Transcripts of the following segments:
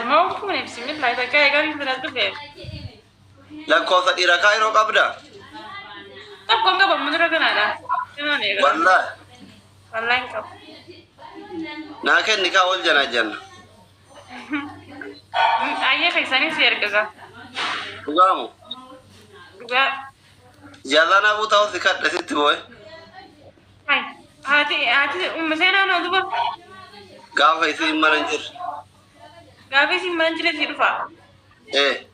Ma fuune bismillah takka eegaa biraa dhufe. Lakkoofsa dhiira kaayiroo qabda? Tokko hin qabu dura kanaadha. Kanaan eegaa. Wallaahi. Wallaahi hin qabu. Naa kenni kaa wal janaa janna. Ayyee keessanii si ergaga. Dhugaamu. Dhugaa. Jaallanaa buutaa si kadhe sitti boo'e. Hai. Haati haati umma seenaa noo duba. Gaafa isiin mana hin jirre. Gaafa isin mana jire si dhufa. Ee.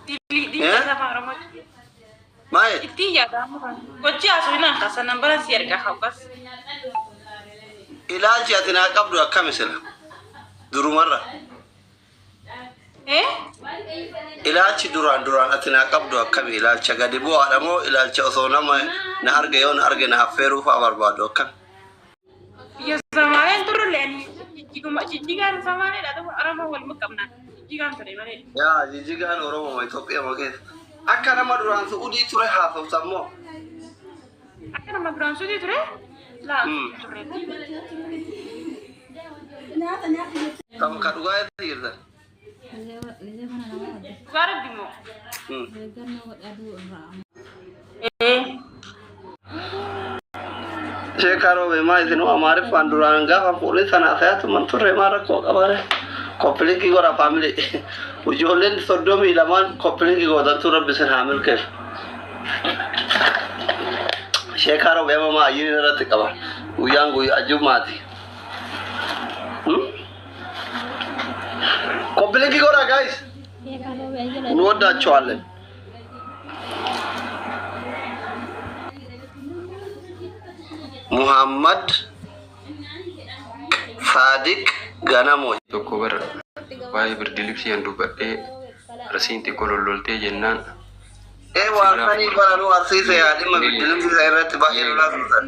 Dilii dilii afaan Oromoo. Maal? Ittiin yaadamu kan. Gochi haasofnaan kaasan bara si erga hawwas. Ilaalchi ati naa qabdu akkami sila? Durumarra. Eh? Ilaalchi duraan duraan ati naa qabdu akkami? Ilaalcha gadi bu'aadha moo ilaalcha osoo nama na arge yoo na arge na affeeruu fa'a barbaadu akkami? Biyya Somaaleen turre ani jijjigaan Somaaleedha ta'u Oromoo wal qabna. Jijjigaan ture malee. Yaa jijjigaan Oromoo Itoophiyaa ma keessa. Akka nama duraan Su'uudii ture haasofta immoo. Akka nama duraan suutii ture? Laa turre. Kam ka dhugaa eessa jirta? Dhugaa rabbi moo? Ee. Sheekaa roobee maa isinuu Amaariffaan duraan gaafa fuudhin sana haasa'aa turre maa rakkoo qabaare? Copy link godha family. Ijoolleen 32 copy link gootantu rabbi isin haa milkeessu. Sheekaa roobee amma maa ayyini irratti qaba. Guyyaan guyyaa jummaati. Copy link godha guys. እንወዳቸዋለን። Muhammad Sadiq Ganamo. Tokko bara waa'ee birdilibsii an dubbadhee Arsiin xiqqoo lolloltee jennaan. Ee, waan sanii baranuu arsiise yaa dhimma bidilimsiisa irratti baay'ee lolaa turtan.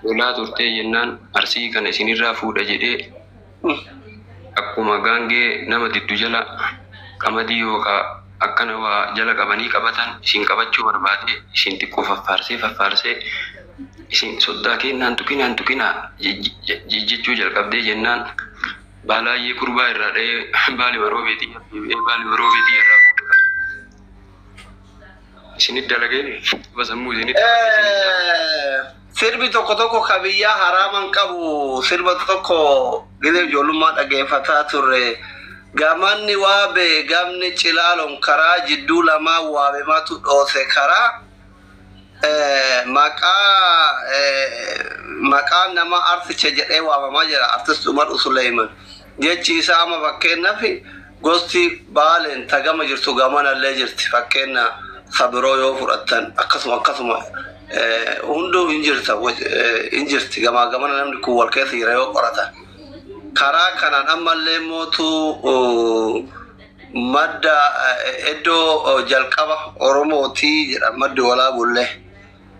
Lolaa turtee jennaan Arsii kana isinirraa fuudha jedhee akkuma gaangee nama diddu jala qamadii yookaan akkana waa jala qabanii qabatan isin qabachuu barbaade isin xiqqoo faffaarsee faffaarsee isin soddaa kennaan tuqinaan tuqinaa jechuu jalqabdee jennaan baalaayyee kurbaa irraa dha'ee baali maroobeetii deebi'ee baali maroobeetii irraa fuudhe. Isinit dalagee sammuu isinit. Sirbi tokko tokko ka biyyaa haraaman qabu sirba tokko gizee ijoollummaa dhageeffataa turre. Gamanni waabe gamni cilaalon karaa jidduu lamaa waabematu dhoose karaa maqaa maqaan nama arsicha jedhee waamamaa jira artist Umar Usuleyman. Jechi isaa amma fakkeenyaaf gosti Baaleen ta gama jirtu gamanallee jirti, fakkeenya sabiroo yoo fudhattan akkasuma akkasuma hunduu hin jirta hin jirti, gamaa gamana namni kun wal keessa jira yoo qoratan. Karaa kanaan ammallee mootuu madda iddoo jalqaba Oromootii jedha maddi Walaabullee.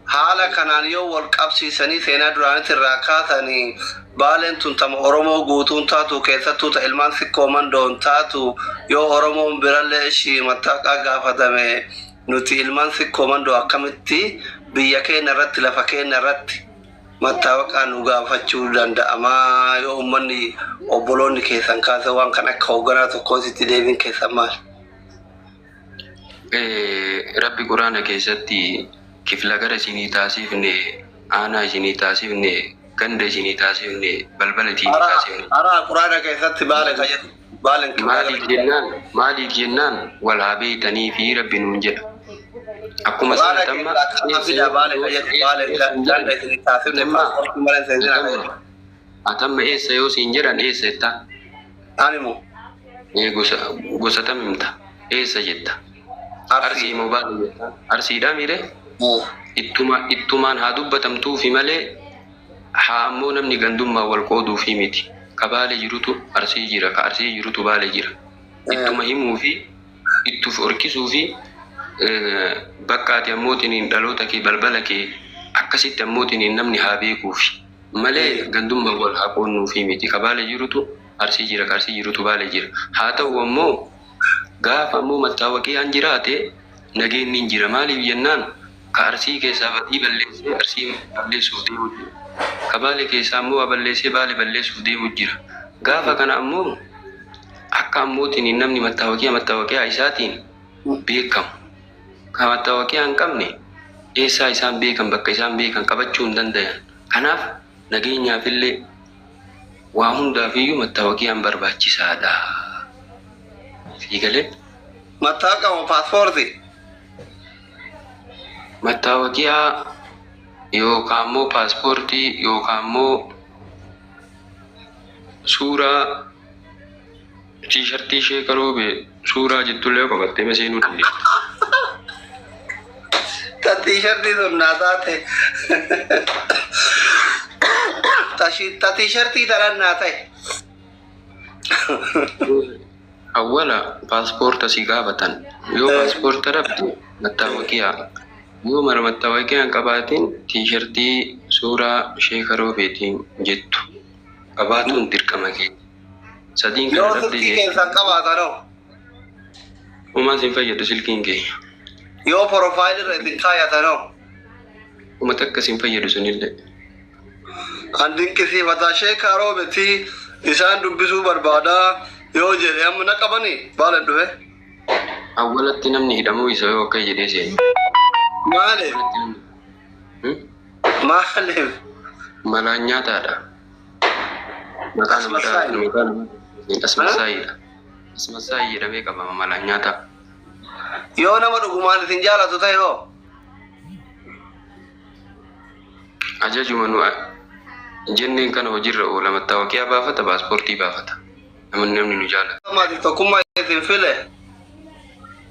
Haala kanaan yoo wal qabsiisanii seenaa duraanitti irraa kaasanii Baaleen tun tama Oromoo guutuun taatu, keessattuu ta ilmaan Sikkoo Mandoon taatu, yoo Oromoon birallee ishii mattaaqaa gaafatame nuti ilmaan Sikkoo Mandoo akkamitti biyya keenya irratti lafa keenya irratti mattaawaqaa nu gaafachuu danda'amaa yoo uummanni obboloonni keessan kaase waan kan akka hoogganaa tokkoositti deebiin keessan maal? Rabbi quraana keessatti kifla gara isinii taasifne, aanaa isinii taasifne, ganda isinii taasifne, balbala isinii taasifne. Araa quraana keessatti Baale ka jedhu Baalen Maaliif jennaan, maaliif jennaan wal haa beeytanii fi Rabbi nuun jedha. Akkuma Quraana sana tamma keessaa karaa fidaa Baale ka jedhu Baale ganda isinii taasifne paaspoortii malee seensinaa ka jedhu. Atamma eessa yoo siin jedhan eessa jettaa? Ani moo? Ee, gosa gosa tam himta? Eessa jetta? Arsii moo Baale jetta? Arsiidhaa miire? Ittuma ittumaan haa dubbatamtuufi malee haa ammoo namni gandummaa wal qooduufi miti. Ka Baale jirutu Arsii jira, ka Arsii jirutu Baale jira. Ittuma himuufi ittuuf horkisuufi bakka ati ammootiin dhaloota kee balbala kee akkasitti ammootiin namni haa beekuufi malee gandummaa wal haa qoonnuufi miti. Ka Baale jirutu Arsii jira, ka Arsii jirutu Baale jira. Haa ta'u ammoo gaafa ammoo mattaawaqiyaan jiraate nageenni hin jira. Maaliif jennaan ka Arsii keessaa badii balleessee Arsii balleessuuf deemu jira. Ka Baale keessaa ammoo waa balleessee Baale balleessuuf deemu jira. Gaafa kana ammoo akka ammootiin namni mattaawaqiyaa isaatiin beekamu. Ka mattaawaqiyaa hin qabne eessaa isaan beekan bakka isaan beekan qabachuu hin dandayan. Kanaaf nageenyaafillee waa hundaafiyyuu mattaawaqiyaan barbaachisaadha. Sii galee? Mattaaqa moo paaspoortii? Mattaawaqiyaa yookaan immoo paaspoortii yookaan immoo suuraa tiishartii ishee karoobe suuraa jettullee yoo qabattee maseenuu dandeetta. Ta tiishartii sun naa taate. Ta tiishartii tanan naa ta'e. Awwala paaspoorta si gaafatan. Yoo paaspoorta dhabde mattaawaqiyaa. Yoo mara mattaawaqiyaa hin qabaatin tiishartii suuraa sheeka roobeetiin jettu qabaatuun dirqama kee. Sadiin kana Yoo dhabde silkii keessan qabaatanoo. Homaa sin fayyadu silkiin kee. Yoo porofaayilii irra isin kaayatanoo. Homa takka sin fayyadu sunillee. An dinqisiifata sheekaa roobetii isaan dubbisuu barbaadaa yoo jedhe amma na qabanii baala dhufe. Awwalatti namni hidhamuu isa yoo akka jedhee seene. Maaliif? Maaliif? Malaan nyaataadha. Maqaa nama Asmassaayi. maqaa nama Asmassaayiidha. Asmassaayi jedhamee qabama malaan nyaataa. Yoo nama dhugumaan isin jaalatu ta'e hoo? Ajajuma nu jenneen kana hojiirra oola mattaawaqiyaa baafata paaspoortii baafata. Namni nu jaalatu. Maatiif tokkummaa isin file.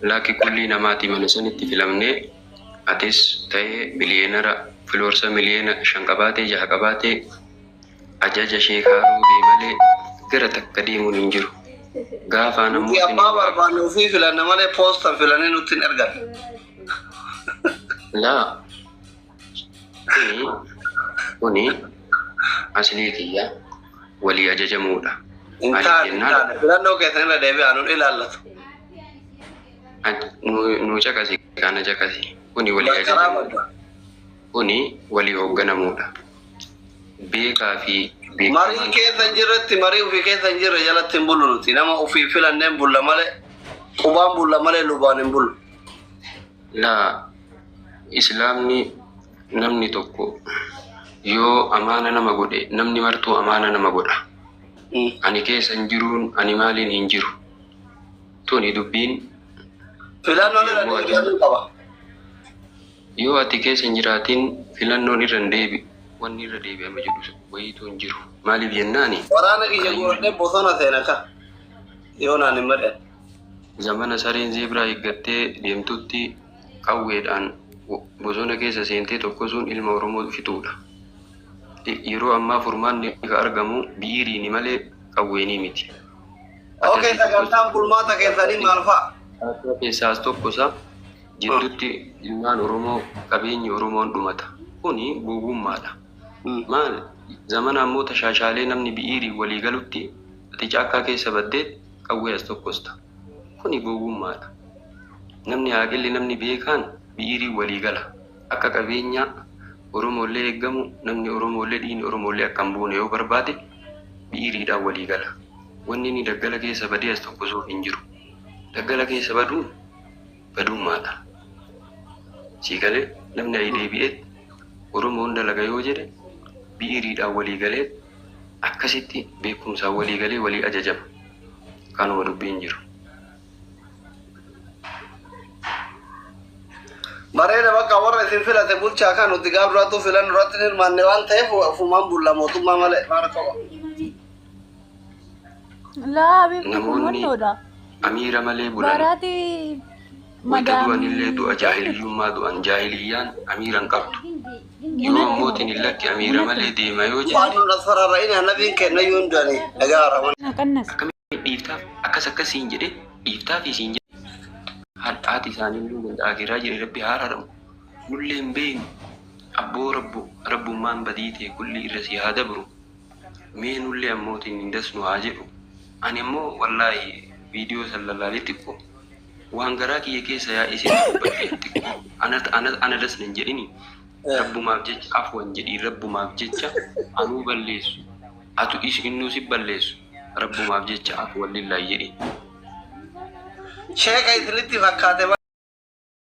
Laakki kullii namaati mana sanitti filamnee atis ta'ee miliyeenara filoorsa miliyeena 5 qabaatee 6 qabaatee ajaja sheekaa roobee malee gara takka deemuun hin jiru. Gaafaan ammoo Nuti abbaa barbaanne ofii filanna malee poostan filanii nutti hin ergan. Laa kuni aslii kiyya walii ajajamuudha. Hin Maaliif taane hin jennaan taane filannoo keessan irra deebi'aa nun ilaallatu. Nu caqasi kana caqasi kuni walii Bakkaraa ajajamuudha. badda. Kuni walii hoogganamuudha. Beekaa fi Marii beekamaan keessa hin jirretti marii ofii keessa hin jirre jalatti hin bullu nuti. Nama ofii filanneen bulla malee qubaan bulla malee lubaan hin bullu. Laa islaamni namni tokko yoo amaana nama godhe namni martuu amaana nama godha. Ani keessa hin jiruun ani maaliin hin jiru. Tuni dubbiin Filannoon irra deebi'amuu qaba. Yoo ati keessa hin jiraatin filannoon irra hin deebi wanni irra deebi'ame jedhu wayiitu hin jiru. Maaliif jennaani? Waraana kiyya guuradhee bosona seena ka. Yoo naan hin madhan. Zamana sareen zeebraa eeggattee deemtutti qawweedhaan bosona keessa seentee tokkosuun ilma Oromoo fixuudha. Yeroo ammaa furmaanni ka argamu biiriini malee qawweenii miti. Okay, sagantaan bulmaata keessanii maal fa'a? Keessaas tokkosa jidduutti ilmaan Oromoo qabeenyi Oromoon dhumata. Kuni gowwummaadha. Maal zamana ammoo tashaashaalee namni bi'iirii walii galutti ati caakkaa keessa baddee qawwee as tokkosta. Kuni gowwummaadha. Namni haaqilli namni beekaan bi'iirii walii gala. Akka qabeenyaa Oromoollee eeggamu namni Oromoollee dhiigni Oromoollee akka hin buune yoo barbaade bi'iiriidhaan walii gala. Wanni inni daggala keessa badee as tokkosuuf hin jiru. Daggala keessa baduun badummaadha. Sii galee namni ayi deebi'ee Oromoon dalaga yoo jedhe bi'iiriidhaan walii galee akkasitti beekumsaan walii galee walii ajajama. Kanuma dubbiin jiru. Bareeda bakka warra isin filate bulchaa kan nuti gaaf duraatu filan duratti hin hirmaanne waan ta'eef ofumaan bulla mootummaa malee maara qaba. Laa Habibti kun Namoonni wannoodha. amiira malee bulan Baraati wayita du'an illee madaamii du'a jaahiliyyummaa du'an jaahiliyyaan amiira hin qabdu. Yeroo ammootiin hin lakki amiira malee deema yoo jette Waan nun asfararra'in annabiin kenna iyyuu hin du'ani dhagaa haraman. Qannas. Akkamitti dhiiftaaf akkas akkasiin jedhe dhiiftaaf isiin jedhe haadhaati isaanii illee danda'a akiraa jedhe rabbi haa araaramu. Nullee hin beeknu abboo rabbu rabbummaan badii ta'e kulli irra si haa dabru. Mee nullee ammootiin hin dasnu haa jedhu. Ani immoo wallaahi viidiyoo san lallaalee xiqqoo waan garaa kiyya keessa yaa'ee sitti dubbadhe xiqqoo ana ana ana dasna hin jedhini rabbumaaf jecha afwan jedhii rabbumaaf jecha anuu balleessu atu is innuu si balleessu Rabbumaaf jecha afu wallillaahi jedhi. Sheeka isinitti fakkaate.